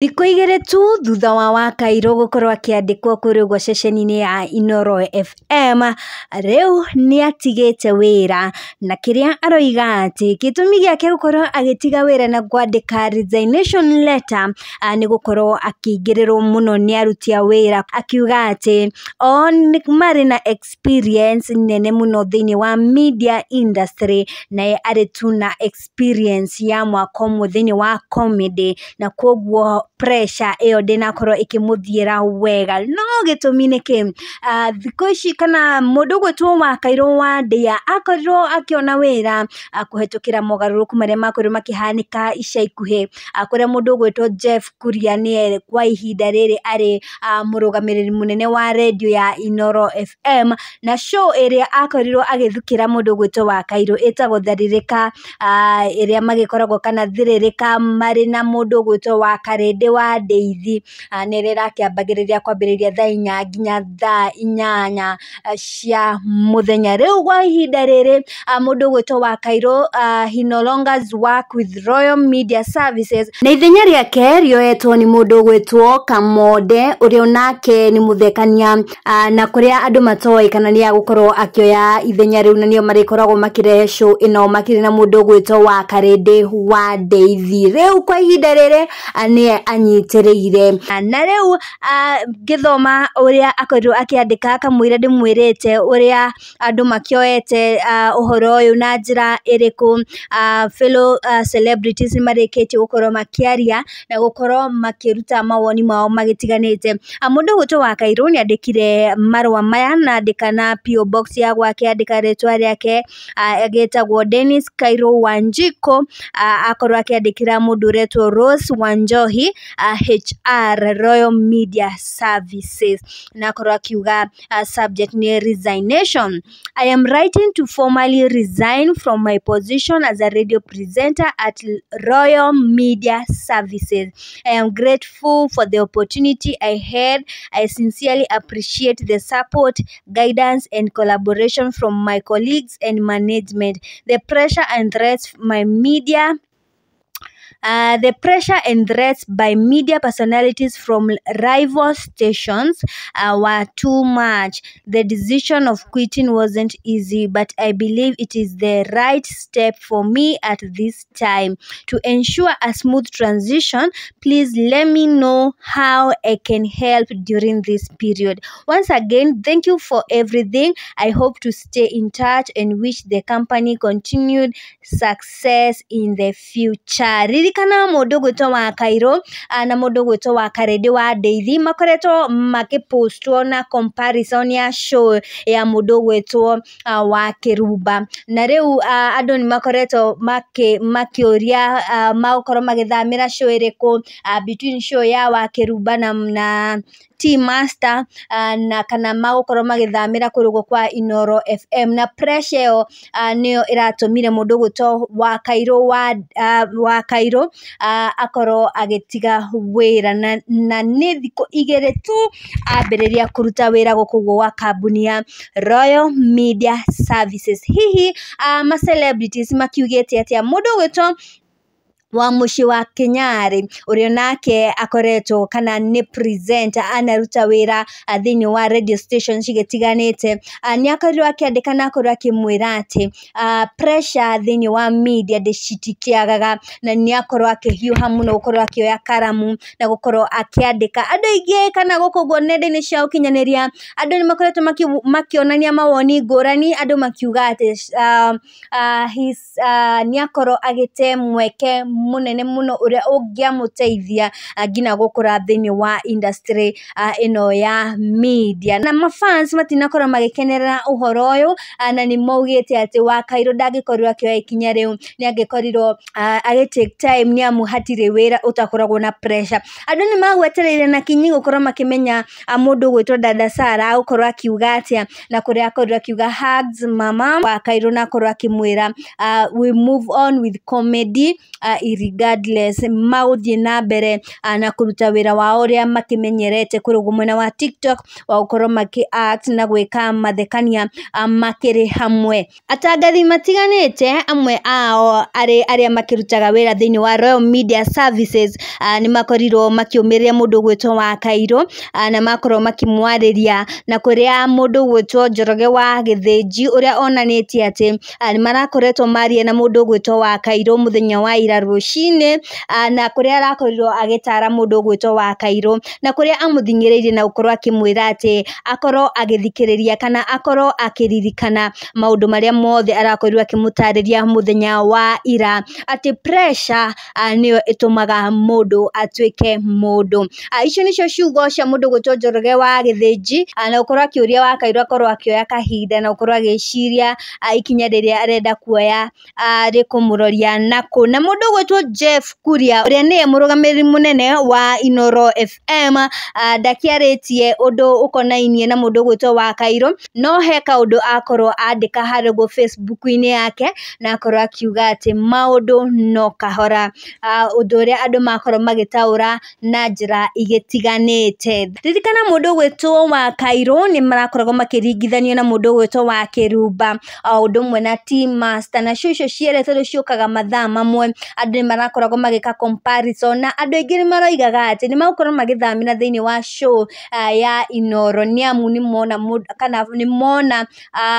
Thikũ 2 tu thutha wa Wakairũ gũkorwo akĩandĩkwo kũrĩa ũguo ceceni-inĩ ya Inooro FM, rĩu nĩ atigĩte wĩra na kĩrĩa aroiga atĩ gĩtũmi gĩake gũkorwo agĩtiga wĩra na kwandĩka resignation letter nĩ gũkorwo akĩingĩrĩrwo mũno nĩ aruti a wĩra, akiuga atĩ o marĩ na experience nene mũno thĩinĩ wa media industry, naye arĩ tu na experience ya mwaka 1 thĩinĩ wa comedy, na koguo pressure ĩyo ndĩnakorwo ĩkĩmũthiĩra wega. No gĩtũmi nĩ kĩ? Thikũ ici kana mũndũ ũgwĩtwo Wakairũ wa Ndeia akorirwo akĩona wĩra kũhetũkĩra mogarũrũku marĩa makorirwo makĩhanĩka ica ikuhĩ, kũrĩa mũndũ ũgwĩtwo Jeff Kuria nĩye kwa ihinda rĩrĩ arĩ mũrũgamĩrĩri mũnene wa rendio ya Inooro FM, na show ĩrĩa akorirwo agĩthukĩra mũndũ ũgwĩtwo Wakairũ ĩtagwo Tharirĩka, ĩrĩa magĩkoragwo kana Thĩrĩrĩka marĩ na mũndũ ũgwĩtwo Wakarĩndĩ wa Ndeithi, na ĩrĩa ĩrakĩambagĩrĩria kwambĩrĩria thaa 4 nginya thaa 8 cia mũthenya. Rĩu kwa ihinda rĩrĩ mũndũ ũgwĩtwo Wakairũ he no longer work with Royal Media Services, na ithenya rĩake rĩoetwo nĩ mũndũ ũgwĩtwo Kamonde ũrĩa onake nĩ mũthekania, na kũrĩa andũ matoĩ kana nĩ agũkorwo akĩoya ithenya rĩu, na nĩo marĩkoragwo makĩrehe show ĩno makĩrĩ na mũndũ ũgwĩtwo Wakarĩndĩ wa Ndeithi. Rĩu kwa ihinda rĩrĩ nĩye anyitĩrĩire, na rĩu ngĩthoma ũrĩa akorirwo akĩandĩka kamũira ndĩmwĩrĩte ũrĩa andũ makĩoete ũhoro ũyũ na njĩra ĩrĩkũ. Fellow celebrities nĩ marĩkĩtie gũkorwo makĩaria na gũkorwo makĩruta mawoni mao magĩtiganĩte. Mũndũ ũgwĩtwo Wakairũ nĩ andĩkire marũa maya na andĩka na PO Box ya gwake, andĩka rĩtwa rĩake agĩtagwo Dennis Kairũ Wanjikũ, akorwo akĩandĩkĩra mũndũ ũretwo Rose Wanjohi, HR Royal Media Services, na akorwo akiuga subject nĩ resignation. I am writing to formally resign from my position as a radio presenter at Royal Media Services. I am grateful for the opportunity I had. I sincerely appreciate the support, guidance, and collaboration from my colleagues and management. The pressure and threats my media the pressure and threats by media personalities from rival stations were too much. The decision of quitting wasn't easy, but I believe it is the right step for me at this time. To ensure a smooth transition, please let me know how I can help during this period. Once again, thank you for everything. I hope to stay in touch and wish the company continued success in the future. Ririkana mũndũ ũgwĩtwo Wakairũ na mũndũ ũgwĩtwo Wakarĩndĩ wa Ndeithi makoretwo makĩpostwo na comparison ya show ya mũndũ ũgwĩtwo wa Kĩrumba, na rĩu andũ nĩ makoretwo makĩũria magũkorwo magĩthamĩra show ĩrĩkũ between show ya Wakĩrumba na T Master, na kana magũkorwo magĩthamĩra kũrĩa ũguo kwa Inooro FM, na pressure ĩyo nĩyo ĩratũmire mũndũ ũgwĩtwo Wakairũ akorwo agĩtiga wĩra, na nĩ thikũ 2 tu ambĩrĩria kũruta wĩra gũkũ ũguo gwa kambuni ya Royal Media Services. Hihi ma celebrities makiugĩte atĩa? Mũndũ ũgwĩtwo wa mũciĩ wa Kĩnyarĩ ũrĩa nake akoretwo kana nĩ presenter anaruta wĩra thĩinĩ wa radio station cigĩtiganĩte, nĩ akorirwo akĩandĩka na akorwo akĩmwĩra atĩ pressure thĩinĩ wa media citikĩagaga, na nĩ akorwo akĩhiũha mũno gũkorwo akĩoya karamu na gũkorwo akĩandĩka. Andũ aingĩ kana gũkũ ũguo nenda-inĩ cia ũkinyanĩria andũ nĩ makoretwo makĩonania mawoni ngũrani, andũ makiuga atĩ nĩ akorwo agĩte mweke mũnene mũno ũrĩa ũngĩamũteithia nginya gũkũra thĩinĩ wa industry ĩno ya media. Na mafans matinakorwo magĩkenerera ũhoro ũyũ, na nĩ maugĩte atĩ Wakairũ ndangĩkorirwo akĩoya ikinya rĩu, nĩ angĩkorirwo agĩ take time, nĩ amu hatirĩ wĩra ũtakoragwo na pressure. Andũ nĩ magwetereire na kinyi gũkorwo makĩmenya mũndũ ũgwĩtwo Dada Sarah agũkorwo akiuga atĩa, na kũrĩa akorirwo akiuga hugs mama Wakairũ, na akorwo akĩmwĩra we move on with comedy, Irregardless magũthiĩ na mbere na kũruta wĩra wao ũrĩa makĩmenyerete kũrĩa ũguo mwena wa TikTok, wa gũkorwo makĩ act na gwĩka mathekania makĩrĩ hamwe. Atangathi matiganĩte amwe ao arĩ arĩa makĩrutaga wĩra thĩinĩ wa Royal Media Services nĩ makorirwo makĩũmĩrĩria mũndũ ũgwĩtwo wa Kairũ na makorwo makĩmwarĩria, na kũrĩa mũndũ ũgwĩtwo Njoroge wa Gĩthĩnji ũrĩa onanĩtie atĩ nĩ marakoretwo maria na mũndũ ũgwĩtwo wa Kairũ mũthenya wa ira rũcinĩ, na kũrĩa arakorirwo agĩtara mũndũ ũgwĩtwo wa Kairũ, na kũrĩa amũthing'ĩrĩirie na gũkorwo akĩmwĩra atĩ akorwo agĩthikĩrĩria kana akorwo akĩririkana maũndũ marĩa mothe arakorirwo akĩmũtarĩria mũthenya wa ira, atĩ pressure nĩyo ĩtũmaga mũndũ atuĩke mũndũ. Icio nĩcio ciugo cia mũndũ ũgwĩtwo Njoroge wa Gĩthĩnji, na gũkorwo akĩũria wa Kairũ akorwo akĩoya kahinda na gũkorwo agĩciria ikinya rĩrĩa arenda kuoya rĩkũmũroria nakũ. Na mũndũ ũgwĩtwo Jeff Kuria ũrĩa nĩye mũrũgamĩrĩri mũnene wa Inooro FM ndakĩarĩtie ũndũ ũkonainie na mũndũ ũgwĩtwo wa Kairũ, no he kaũndũ akorwo andĩka harĩa ũguo Facebook-inĩ yake, na akorwo akiuga atĩ maũndũ no kahora, ũndũ ũrĩa andũ makorwo magĩtaũra na njĩra igĩtiganĩte. Ririkana mũndũ ũgwĩtwo wa Kairũ nĩ marakoragwo makĩringithanio na mũndũ ũgwĩtwo wa Kĩrumba, o ũndũ ũmwe na T-Master, na cio icio cierĩ tondũ ciũkaga mathaa mamwe, andũ nĩ marakoragwo magĩka comparison, na andũ aingĩ nĩ maroigaga atĩ nĩ magũkorwo magĩthamĩra thĩinĩ wa show ya Inooro, nĩ amu nĩ mona kana nĩ mona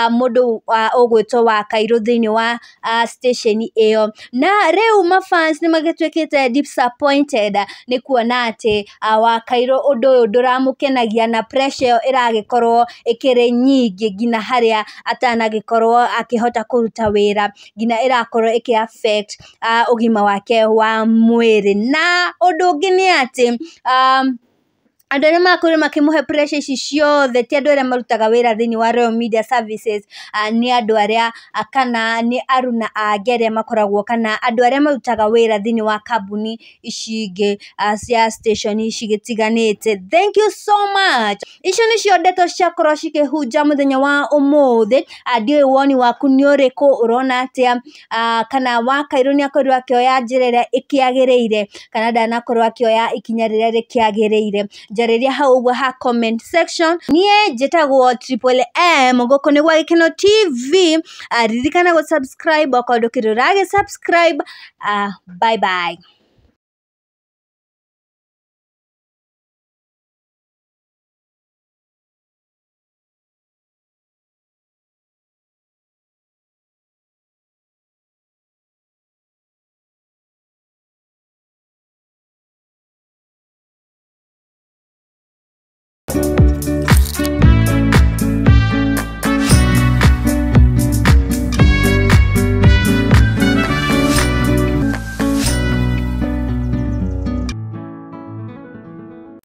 mũndũ ũgwĩtwo wa Kairũ thĩinĩ wa station ĩyo. Na rĩu mafans nĩ magĩtuĩkĩte disappointed nĩ kuona atĩ wa Kairũ ũndũ ũyũ ndũramũkenagia, na pressure ĩyo ĩragĩkorwo ĩkĩrĩ nyingĩ nginya harĩa atanagĩkorwo akĩhota kũruta wĩra, nginya ĩrakorwo ĩkĩ affect ũgima wake wa mwĩrĩ. Na ũndũ ũngĩ nĩ atĩ andũ arĩa marakorirwo makĩmũhe pressure ici ciothe ti andũ arĩa marutaga wĩra thĩinĩ wa Royal Media Services, nĩ andũ arĩa kana nĩ aruna angĩ arĩa makoragwo kana andũ arĩa marutaga wĩra thĩinĩ wa kambuni ici ingĩ cia station cigĩtiganĩte. Thank you so much. Icio nĩcio ndeto ciakorwo cikĩhunja mũthenya wa ũmũthĩ. Ndiũĩ woni waku nĩ ũrĩkũ, ũrona atĩa, kana wa Kairũ nĩ akorirwo akĩoya njĩra ĩrĩa ĩkĩagĩrĩire kana ndanakorwo akĩoya ikinya rĩrĩa rĩkĩagĩrĩire. Njarĩria hau ũguo ha comment section. Niĩ njĩtagwo Triple M, gũkũ nĩ gwa Gĩkeno TV. Ririkana gũ subscribe okorwo ndũkĩrĩ ũragĩ subscribe. Bye bye.